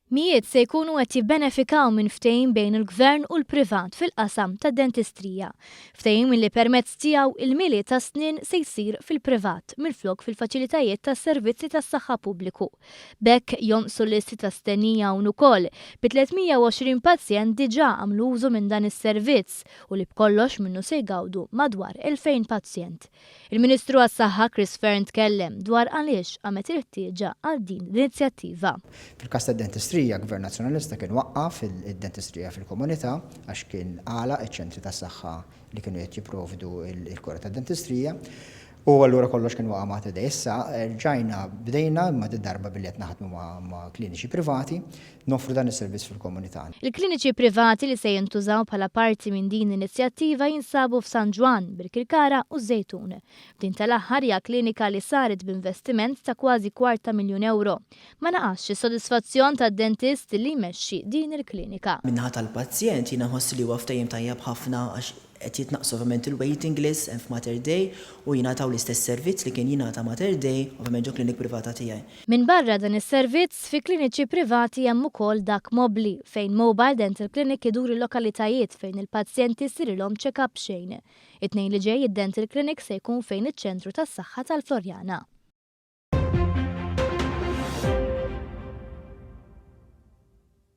Mijiet se jkunu qed jibbenefikaw minn ftehim bejn il-Gvern u l-privat fil-qasam tad-dentistrija. Ftehim li permezz tiegħu il-mili tas-snien se jsir fil-privat minflok fil-faċilitajiet tas-servizzi tas-saħħa pubbliku. B'hekk jonqsu l-listi ta' stennija hawn ukoll, bi 320 pazjent diġà għamlu użu minn dan is-servizz u li b'kollox minnu se jgawdu madwar 2,000 pazjent. Il-Ministru għas-Saħħa Chris Fearne tkellem dwar għaliex qamet il-ħtieġa għal din l-inizjattiva. Fil-każ tad-dentistrija, Gvern Nazzjonalista kien waqqaf id-dentistrija fil-komunità għax kien għalaq iċ-ċentri tas-saħħa li kienu qed jipprovdu l-kura tad-dentistrija u allura kollox kien waqa' Mater Dei. Issa rġajna bdejna imma did-darba billi qed naħdmu ma' kliniċi privati noffru dan is-servizz fil-komunità. Il-kliniċi privati li se jintużaw bħala parti minn din l-inizjattiva jinsabu f'San Ġwann, Birkirkara u ż-Żejtun. Din tal-aħħar hija klinika li saret b'investiment ta' kważi kwart ta' miljun ewro. Ma naqasx is-sodisfazzjon tad-dentist li jmexxi din il-klinika. Min-naħa tal-pazjent jiena nħoss li huwa ftehim tajjeb ħafna għax qed jitnaqqsu ovvjament il-waiting lists hemm f'Mater Dei u jingħataw l-istess servizz li kien jingħata Mater Dei ovvjament ġo klinik privata tiegħi. Minbarra dan is-servizz, fi kliniċi privati hemm ukoll dak mobbli, fejn Mobile Dental Clinic idur il-lokalitajiet fejn il-pazjenti ssirilhom check-up b'xejn. It-Tnejn li ġej id-Dental Clinic se jkun fejn iċ-Ċentru tas-Saħħa tal-Floriana.